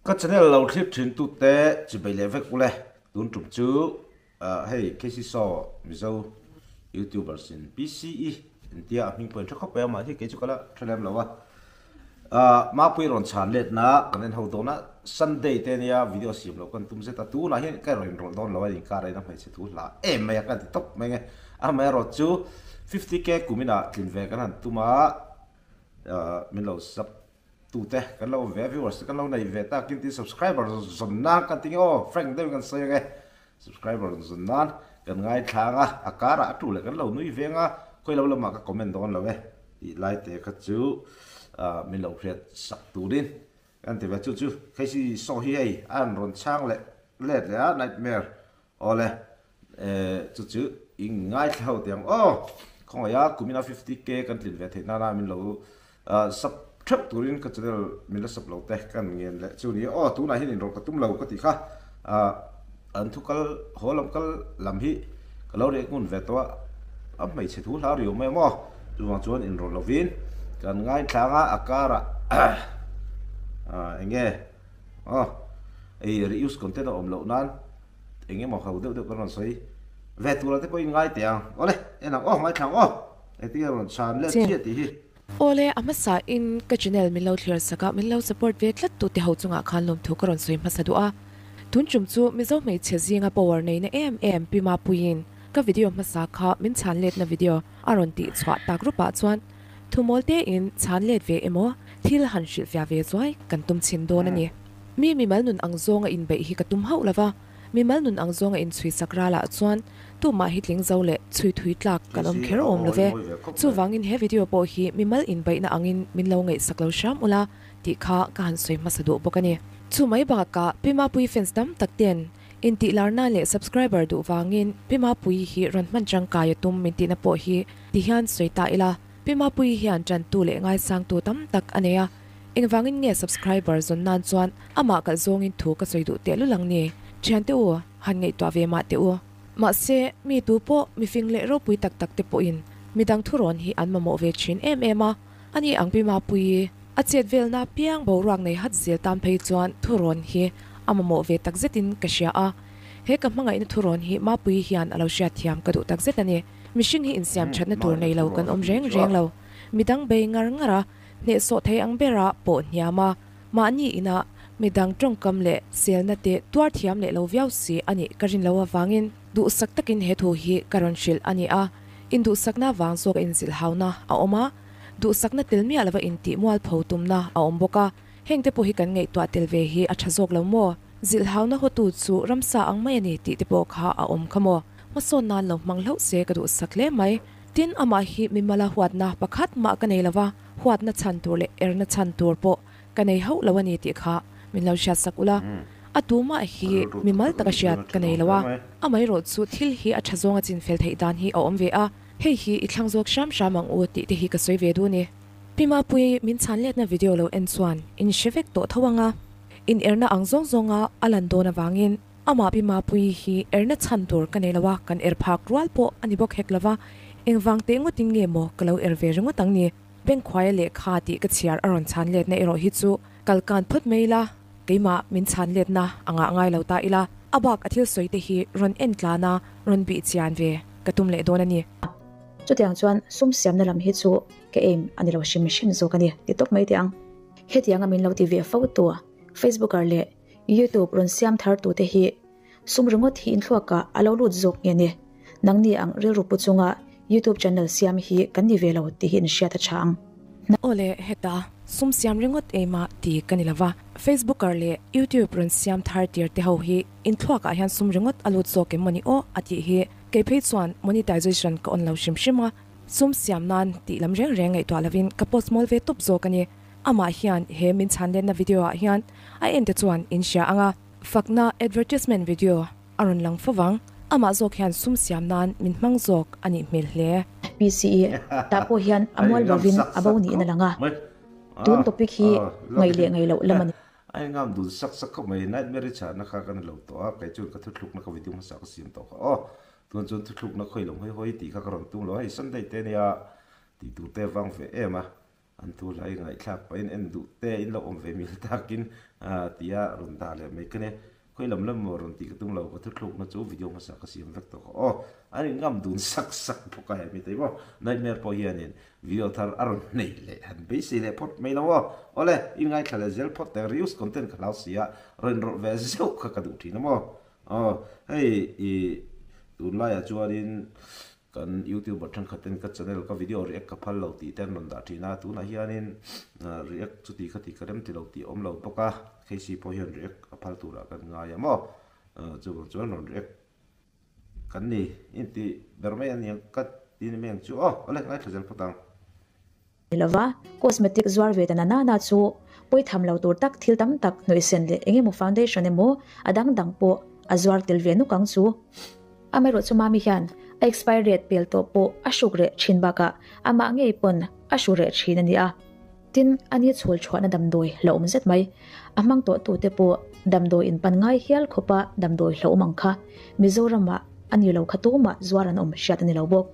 Ka channel lo thlip thin tute chibei leh vek ule tun tum chu hei KC Saw Mizo YouTubers in PCE intia a hming pawh in hre khawp mai a mah hi kei chu ka la hre lem lo a Mapui rawn chhan let na kan en ho dawn a Sunday te nia video siam loh kan tum zet a tunah hian ka rawn inrawlh dawn lo a inkar ain a hmeichhe thu hla em mai a ka ti tawp mai nge amaherawh chu 50K kuminah tlin ve kan han tum a min lo sub Tute kan lo awm ve a, viewers te kan lo nei ve ta, kin tin subscriber zawn nan kan ti nge aw, frank deuhin kan sawi ang e, subscriber zawn nan kan ngaithla ang a, a karah a tu leh kan lo nui veng a, khawi lo lamah ka comment dawn lo e tih lai te kha chu min lo hriat sak turin kan ti ve, chu chu Casey saw hi hei a han rawn chhang leh let leh a, nightmare awle chu chu i ngaithla ho teh ang aw, khawngaih a kumina 50k kan tlin ve theih nana min lo Sub theuh turin ka channel min la sub lo te kan ngen leh chu ni aw tunah hian inrawlh ka tum lo ka tih kha an thu kal haw lam kal lam hi ka lo reh ngun ve tawh a a hmeichhe thu hla riau mai a maw chuvang chuan inrawlh lovin kan ngaithlang a a karah eng nge aw ei reuse content a awm loh nan eng emaw ho deuh deuh kan rawn sawi ve tur ah te pawhin ngai teh ang awle en ang aw ngaithlang aw engtin nge rawn chhan let chiah tih hi. Awle, a hmasa in ka channel min lo thlir sak a, min lo support ve tlat tu te ho chungah khan lawmthu ka rawn sawi hmasa duh a. Tun tum chu Mizo hmeichhe zinga power neina em em Pi Mapuiin ka video hmasa kha min chhan letna video a rawn tih chhuah tak rupah chuan thumawl tein chhan let ve emaw thil han hrilhfiah ve zuai kan tum chhin dawn a ni. Mi mimal nun ang zawnga inbeih hi ka tum hauh lova. Mimal nun ang zawnga inchhui sak ralah chuan tumah hi tling zo leh chhui thui tlak kan awm kher awm lo ve. Chuvangin he video pawh hi mimal inbeihna angin min lo ngaihsak lo hram ula tih kha ka han sawi hmasa duh bawk a ni. Chu mai bakah Pi Mapuii fans tam tak ten intih lar nan leh subscriber duh vangin Pi Mapuii hi rawn hman tangkai a tum min tihna pawh hi ti hian sawi ta ila. Pi Mapuii hian tantu leh ngaisangtu tam tak a nei a. Engvangin nge subscriber zawn nan chuan amah kalh zawngin thu ka sawi duh tehlul ang ni? Thiante u, han ngaihtuah ve mah teh u. Mahse, mi tu pawh, mifing leh ropui tak tak te pawhin midang thurawn hi an mamawh ve thin em em a. Ani ang Pi Mapuii, a chet velna piang boruak nei hat zel tan phei chuan thurawn hi a mamawh ve takzetin ka hria a. He ka hmangaihna thurawn hi Mapuii hian a lo hriatthiam ka duh takzet a ni. Mihring hi insiam thatna tur nei lo kan awm reng reng lo. Midang bei ngar ngar a. Hnehsawh thei ang bera pawh hniam a, mahni inah midang tawngkam leh selna te tuar thiam leh lo viau si a nih ka rin lo avangin duhsak takin he thu hi ka rawn hrilh a ni a, induhsakna vang zawk a inzilhauna a awm a, duhsakna tel miah lova intih mualpho tumna a awm bawk a, hengte pawh hi kan ngaihtuah tel ve hi a tha zawk lo maw? Zilhauna hawtu chu ramsa ang mai a ni tih te pawh kha a awm kha maw? Hmasawn nan lo hmang hlauh se ka duhsak hle mai. Tin, amah hi mimala huatna pakhat mah ka nei lo va, huatna chhan tur leh erna chhan tur pawh ka nei hauh lo a ni tih kha min lo hriatsak ula. A tumah hi mimal taka hriat ka nei lo a, amaherawh chu thil hi a tha zawnga chinfel theih dan hi a awm ve a, hei hi i thlang zawk hram hram ang u tih te hi ka sawi ve duh a ni. Pi Mapui, min chhan letna video lo en chuan in hre vek tawh tho ang a, in erna ang zawng zawnga a lan dawn avangin, Amah Pi Mapuii hi erna chhan tur ka nei lo a, kan er phak rual pawh a ni bawk hek lo va, engvang teh ngawtin nge maw ka lo er ve ringawt ang ni? Bengkhuaia lehkha tih ka chhiar a rawn chhan letna erawh hi chu kal kan phawt mai ila, keimah min chhan letna a ngah ngai lo ta ila, a bak a thil sawi te hi rawn en tlan a, rawn bih chian ve ka tum leh dawn a ni. Chutiang chuan sum siamna lam hi chu ka aim a ni lo hrim hrim zawk a ni ti tawp mai teh ang. Hetianga min lo ti ve fo tu Facebooker leh YouTube rawn siam thar tute hi sum ringawt hi inthluakah a lo lut zawk nge ni? Nangni ang rilru pu chunga YouTube channel siam hi kan ni ve lo tih hi inhriat a tha ang. Awle, heta sum siam ringawt eimah ti ka ni lova, Facebooker leh YouTube rawn siam thar tir te ho hi inthluakah hian sum ringawt a lut zawk em mawni aw a tih hi kei phei chuan monetization ka on lo hrim hrim a, sum siam nan tih lam reng reng ngaihtuah lovin ka post mawl ve tawp zawk a ni. Amah hian he min chhan lenna video ah hian a ente chuan in hria ang a, fakna advertisement video a rawn lang fo vang. Amah zawk hian sum siam nan min hmang zawk a nih hmel hle. PCE tah pawh hian a mual bovin a bo niin a lang a, tun topic hi ngaih leh ngaih loh lam a ni. A engam dun sak sak khawp mai, Nightmare i chhanna kha ka ni lo tawh a, kei chuan ka thuthlukna ka video hmasa ka siam tawh kha aw, tun chuan thuthlukna khawi lo hawi hawi tih kha ka rawn tum lo, hei Sunday te nia tih tur te vang ve em a. An thu hlai ngaihthlak pahin en duh te in lo awm ve mil takin tia rawn dah leh mai ka nia. Khawi lam lam maw rawn tih ka tum lo, ka thuthlukna chu video hmasa ka siam vek tawh kha aw. An in ngam dun sak sak bawk a he mi tei maw. Nightmare pawh hianin video thar a rawn nei leh han beisei leh phawt mai lo aw. Awle, in ngaithla leh zel phawt teh reels content ka hlau si a, rawn rawlh ve zeuh kha ka duh thin a maw. Aw, hei i tunlaiah chuanin Kan youtuber thenkhat ten ka channel ka video react ka phal lo tih te an rawn dah thin a, tunah hianin react chuti kha ti ka rem ti lo tih a awm lo bawk a, KC pawh hian react a phal turah kan ngai a maw, chuvang chuan rawn react kan ni inti ber mai a niang ka ti ni mai ang chu aw, awle ngaithla zel phawt ang. Ni lova, cosmetic zuar ve ta na na na chu pawi tham lo tur tak thil tam tak hnawihsen leh eng emaw foundation emaw a dang dang pawh a zuar tel ve nuk ang chu. Amaherawhchu Mami hian a expire date pel tawh pawh a hruk reh thin bakah amah ngei pawn a hru reh thin a ni a. Tin, a ni chhul chhuahna damdawi la awm zet mai. A hmang tawh tute pawh damdawi in pan ngai hial khawpa damdawi hlauhawm ang kha Mizoramah a ni lo kha tumah zuar an awm hriat a ni lo bawk.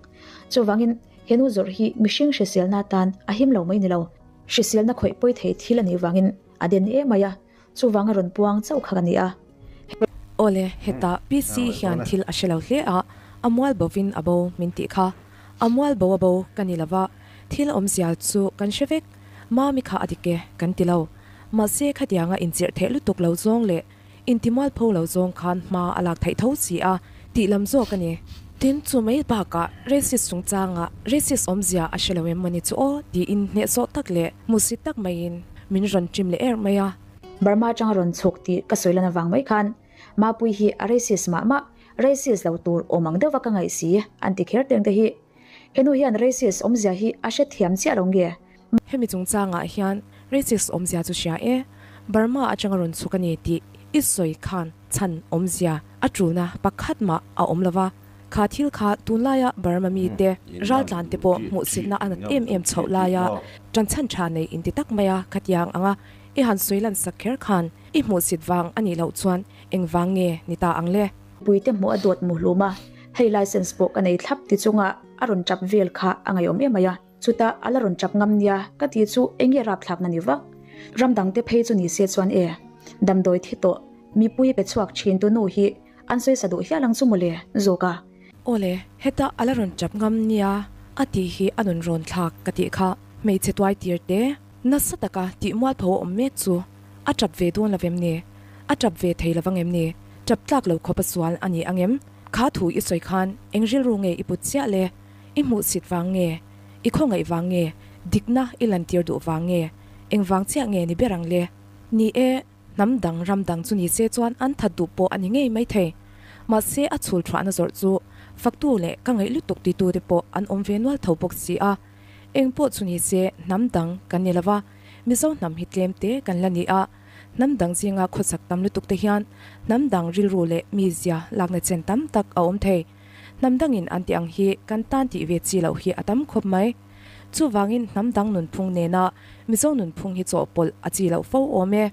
Chuvangin He nu zawrh hi mihring hriselna atan a him lo mai ni lo. Hriselna khawih pawi thei thil a nih vangin a den em mai a, chuvanga rawn puang chauh kha ka ni a. Awle, hetah PC hian thil a hre lo hle a, a mual bovin a bo min tih kha. A mual bo a bo ka ni lova, thil awmzia chu kan hre vek. Mami kha a dik e, kan ti lo. Mahse khatianga inchirh theh lutuk lo zawng leh Intimualpho lo zawng khan hma a lak theih tho si a tih lam zawk a ni. Tin, chu mai bakah racist chungchangah racist awmzia a hre lo em mawni chu aw tiin hnehsawh tak leh hmusit tak maiin min rawn ṭim leh erh mai a. Burma atanga rawn chhuk tih ka sawi lan avang mai khan Mapui hi a racist mah mah, racist lo tur awm ang deuhva ka ngaih si an ti kher teng te hi. Henu hian racist awmzia hi a hrethiam chiah lo nge? Hemi chungchangah hian racist awmzia chu hria e, Burma atanga rawn chhuk a ni tih i sawi khan chhan awmzia a tulna pakhat mah a awm lo va. Kha thil kha tunlaia Burma mite raltlan te pawh hmuhsitna a nat em em chhoh laia tanchhan tha nei inti tak maia khatiang anga i han sawi lan sak kher khan i hmuhsit vang a nih loh chuan engvang nge ni ta ang le? Puite hmuh a dawt muhlum a, hei license pawh ka nei thlap ti chunga a rawn tap vel kha a ngaihawm em mai a. Chutah a la rawn chak ngam nia ka tih chu eng nge rapthlakna ni vak? Ram dangte phei chu ni se chuan e, damdawi thi tawh, mipui pe chhuak thin tu nu hi an sawi sa duh hial ang chu mawle, zawk a. Awle, heta a la rawn chap ngam nia a tih hi a nun rawn thlak ka tih kha. Hmeichhe tuai tir te, nasa taka tih mualpho a awm mek chu a chap ve dawn lo em ni? A chap ve thei lo vang em ni? Chap tlak lo khawp a sual a ni ang em? Kha thu i sawi khan eng rilru nge i put chiah le? I hmuhsit vang nge? I khawngaih vang nge? Dikna i lantir duh vang nge? Eng vang chiah nge ni ber ang le? Ni e, hnam dang ram dang chu ni se chuan an that duh pawh a ni ngei mai thei. Mahse a chhul thuahna zawrh chu faktu leh ka ngaih lutuk titu te pawh an awm ve nual tho bawk si a. Eng pawh chu ni se hnam dang kan ni lova, Mizo hnam hi tlem te kan la ni a, hnam dang zinga khawsak tam lutuk te hian hnam dang rilru leh mizia lakna chen tam tak a awm thei. Hnam dangin an tih ang hi kan tan tih ve chi loh hi a tam khawp mai. Chuvangin hnam dang nunphung nena Mizo nunphung hi chawhpawlh a chi loh fo awm e.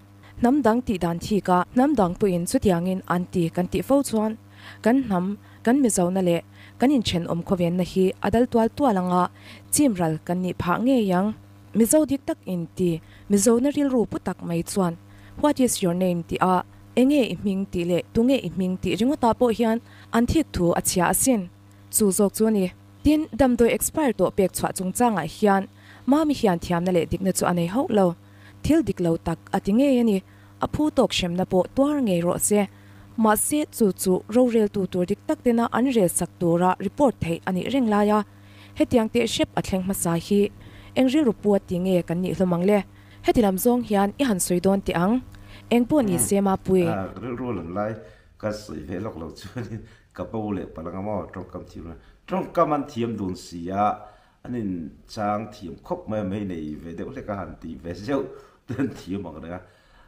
Hnam dang tih dan thika hnam dang pawhin chutiangin an ti kan tih fo chuan kan hnam, kan Mizona leh kan inthenawm khawvenna hi a dal tual tual anga chim ral kan nih phah ngei ang. Mizo dik tak in ti Mizona rilru pu tak mai chuan What is your name tih a enge i hming tih leh tunge i hming tih ringawtah pawh hian An thik thu a chhia asin. Chu zawk chu a ni. Tin, damdawi expire tawh pek chhuah chungchangah hian Mami hian thiamna leh dikna chu a nei hauh lo. Thil dik lo tak a ti ngei a ni. A phu tawk hremna pawh tuar ngei rawh se. Mahse, chu chu roreltu tur dik tak tena an rel sak tura report theih a nih reng lai a, hetiang teh hrep a thleng hmasa hi eng rilru pu a ti nge kan nih hlawm ang le? Heti lam zawng hian i han sawi dawn teh ang. Eng pawh ni se Mapui. Rilru lam lai Ka sawi ve lawk lo chuanin ka bo leh palh anga maw tawngkam thiam lo. Tawngkam an thiam dun si a, an in chang thiam khawp mai a, mei nei ve deuh hlek a han tih ve zeuh te an thiam ang reng a.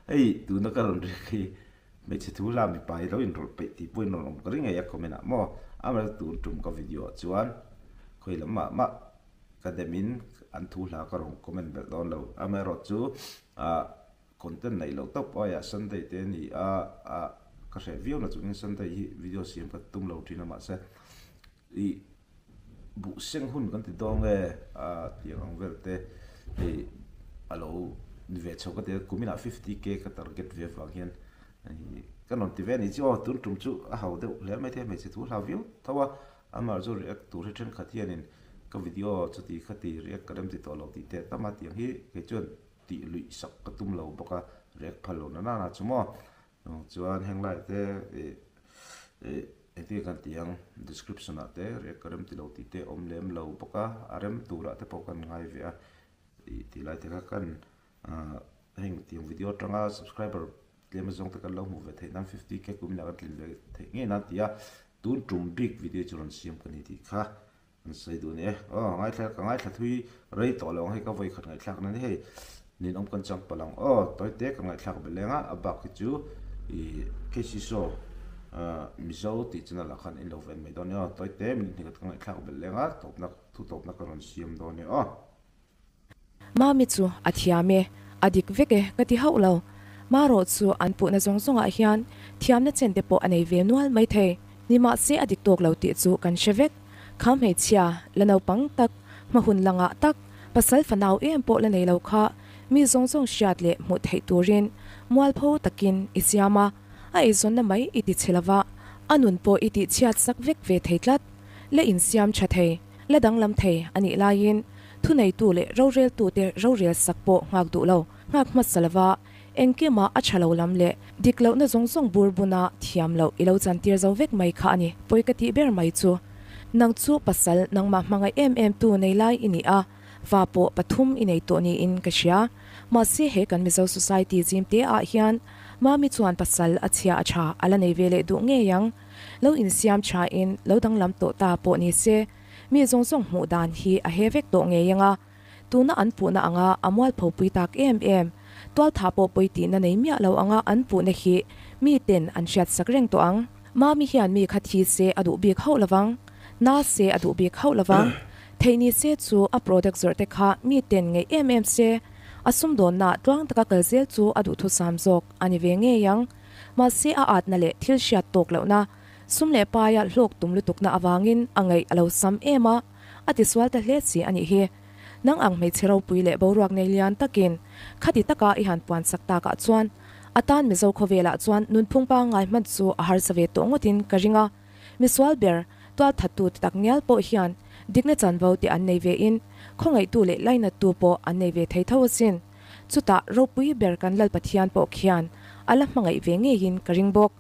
Hei tuna ka rawn riak hi hmeichhe thu hla mipa hi lo inrawlh peih tih pawhin rawn awm ka ring ngei a comment ah maw. Amaherawhchu tun tum ka video ah chuan khawi lam mah mah ka demin an thu hla ka rawn comment belh dawn lo. Amaherawhchu ah Content neih loh tawp aiah Sunday te a ni a, a ka hreh viau na chungin Sunday hi video siam ka tum lo thin a mahse ih buh seng hun kan ti dawn nge a tiang ang vel te Hei a lo ni ve chho ka ti a, kuminah 50k ka target ve avang hian ka rawn ti ve a ni chu aw, tun tum chu a ho deuh hle mai thei a, hmeichhe thu hlau viau tho a, amah chu react tur hi thenkhat hianin ka video chuti khati react ka remti tawh lo tih teh tam a, tiang hi kei chuan tih luih sak ka tum lo bawk a, react phal lo na nana chu maw. Chuan heng lai te ih ih engtin nge kan tih ang description ah te react ka rem ti lo tih te awm lem lo bawk a, a rem turah te pawh kan ngai ve a ih tih lai te kha kan ah heng tiang video atanga subscriber tlem azawng te kan lo hmuh ve theih nan 50k kum inah kan tlin ve theih ngei nan tih a tun tum bik video chu rawn siam ka ni tih kha An sawi duh ni e. Aw, ngaithla ka ngaithla thui rei tawh lo ang hei ka vawi khat ngaihthlak na ni hei ninawm kan chang palh ang aw tawi te ka ngaihthlak belh leng a a bak hi chu ih KC show Mizo tih channel ah khan in lo ven mai dawn nia aw tawi te minute hnih khat ka ngaihthlak belh leng a tawpna thu tawpna ka rawn siam dawn nia aw. Mami chu a thiam e, a dik vek e ka ti hauh lo. Marawh chu an puhna zawng zawngah hian thiamna chen te pawh a nei ve nual mai thei. Nimahse a dik tawk lo tih chu kan hre vek. Kha hmeichhia, la naupang tak, hma hun la ngah tak, pasal fanau em pawh la nei lo kha mi zawng zawng hriat leh hmuh theih turin mualpho takin i siam a, a eizawnna mai i ti chhe lova, a nun pawh i tihchhiat sak vek ve thei tlat. La insiam tha thei. La danglam thei a nih laiin thuneitu leh roreltute rorel sak pawh nghak duh lo, nghak hmasa lova engkima a tha lo lam leh dik lohna zawng zawng bur buna thiam loh i lo chantir zo vek mai kha a ni. Pawi ka tih ber mai chu nang chu pasal nangmah hmangaih em em tu nei lai i ni a, fa pawh pathum i nei tawh niin ka hria. Mahse he kan Mizo society zim te ah hian Mami chuan pasal a chhia a tha a la nei ve leh duh ngei ang. Lo insiam thain lo danglam tawh ta pawh ni se, mi zawng zawng hmuh dan hi a he vek tawh ngei ang a. Tuna an puhna anga a mualpho pui tak em em, tualthah pawh pawi tihna nei miah lo anga an puhna hi mi ten an hriat sak reng tawh ang. Mami hian mi kha thi se a duh bik hauh lovang, na se a duh bik hauh lovang. Theih ni se chu a product zawrh te kha mi ten ngeih em em se, a sumdawnna tluang taka kal zel chu a duhthusam zawk a ni ve ngei ang. Mahse a atna leh thil hriat tawk lohna, sum leh paia hlawk tum lutukna avangin a ngaih a lo sam em a, a tisual ta hle si a nih hi. Nang ang hmeichhe ropui leh boruak nei lian takin khati taka i han puan sak takah chuan a tan Mizo khawvelah chuan nunphung pangngai hman chu a harsa ve tawh ngawtin ka ring a. Misual ber, tualthattu ti tak ngial pawh hian dikna chanvo te an nei vein khawngaihtu leh lainattu pawh an nei ve thei tho asin. Chutah ropui ber kan Lal Pathian pawh khian a la hmangaih ve ngeiin ka ring bawk.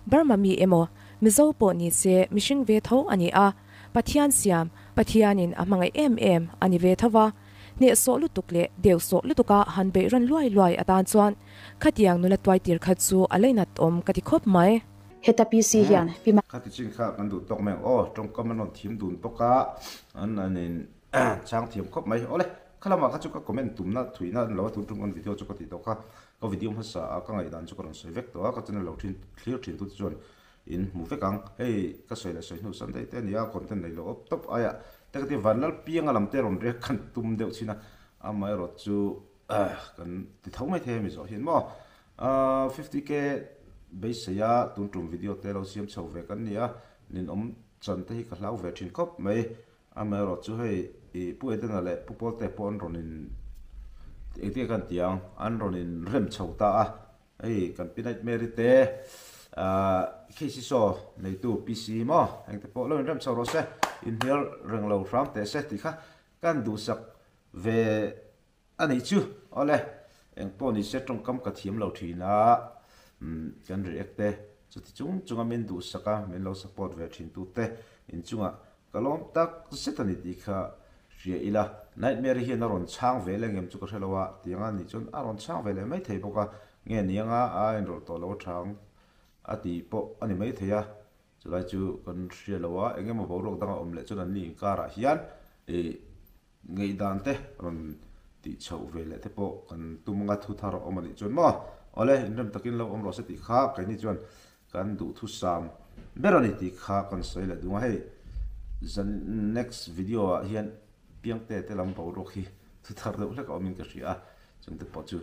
Burma mi emaw, Mizo pawh ni se mihring ve tho a ni a, Pathian siam, Pathianin a hmangaih em em a ni ve tho va. Hnehsawh lutuk leh deuhsawh lutuka han beih rawn luai luai atan chuan khatiang nula tuaitir kha chu a leinat awm ka ti khawp mai. Heta PC hian Pi Ma. Khati chin kha kan duh tawk mai ang aw, tawngkam an rawn thiam dun bawk a, an an in chang thiam khawp mai. Awle, kha lamah kha chu ka comment tumna thuihna an lo a, tun tum kan video chu ka tih tawh kha, ka video hmasa a ka ngaihdan chu ka rawn sawi vek tawh a, ka channel lo thin thlir thin tute chuan in hmu vek ang. Hei ka sawi leh sawi hnu Sunday te a ni a, content nei lo awp tawp aiah te ka ti Vanlal pianga lam te rawn riak kan tum deuh chin a, amaherawh chu kan ti tho mai thei a mi zawh hian maw. 50k beisei a tun tum video te lo siam chho ve kan ni a, ninawm chan te hi ka hlau ve thin khawp mai. Amaherawh chu hei ih Pu Edena leh Pu Pawlte pawh an rawn in engtin nge kan ti ang an rawn in rem chho ta a, hei kan Pi Nightmare-i te ah KC Saw neitu PC maw engte pawh lo in rem chho rawh se, inhnial reng lo hram teh se tih kha kan duhsak ve A nih chu, awle, engpawh ni se tawngkam ka thiam lo thin a, umm kan react te, chuti chung chunga min duhsak a, min lo support ve thin tu te inchungah ka lawm tak zet a ni tih kha hria ila, Nightmare hian a rawn chhang ve leh ngem chu ka hre lo a, tiang a nih chuan a rawn chhang ve leh mai thei bawk a, nge nianga a inrawlh tawh lo athang a tih pawh a ni mai thei a, chulai chu kan hria lo a, eng emaw boruak danga awm leh chuan an ni inkarah hian ih. Ngaihdan te rawn tih chhoh ve leh te pawh kan tum anga thu thar a awm a nih chuan maw? Awle, inrem takin lo awm rawh se tih kha keini chuan kan duhthusam ber a ni tih kha kan sawi leh duh a, hei zan next video ah hian Piangte te lam boruak hi thu thar deuh hlek a awmin ka hria a, chungte pawh chu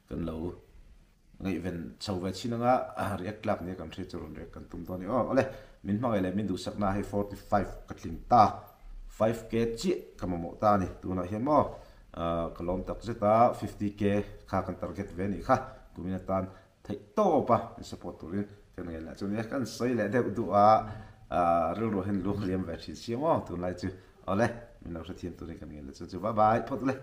kan lo Ngaihven chho ve chin anga react tlak nia kan hriat chu rawn react kan tum dawn a ni aw. Awle, min hmangaih leh min duhsakna hei 45 ka tling ta, 5k chiah ka mamawh ta a ni tunah hian maw. Ka lawm tak zet a, 50K kha kan target ve a nih kha, kumin atan theih tawp a min support turin ka ngen lah chu nia, kan sawi leh deuh duh a, rilru hian luang liam ve thin si maw tunlai chu, awle min lo hrethiam turin ka ngen leh chu chu bye bye phawt ule.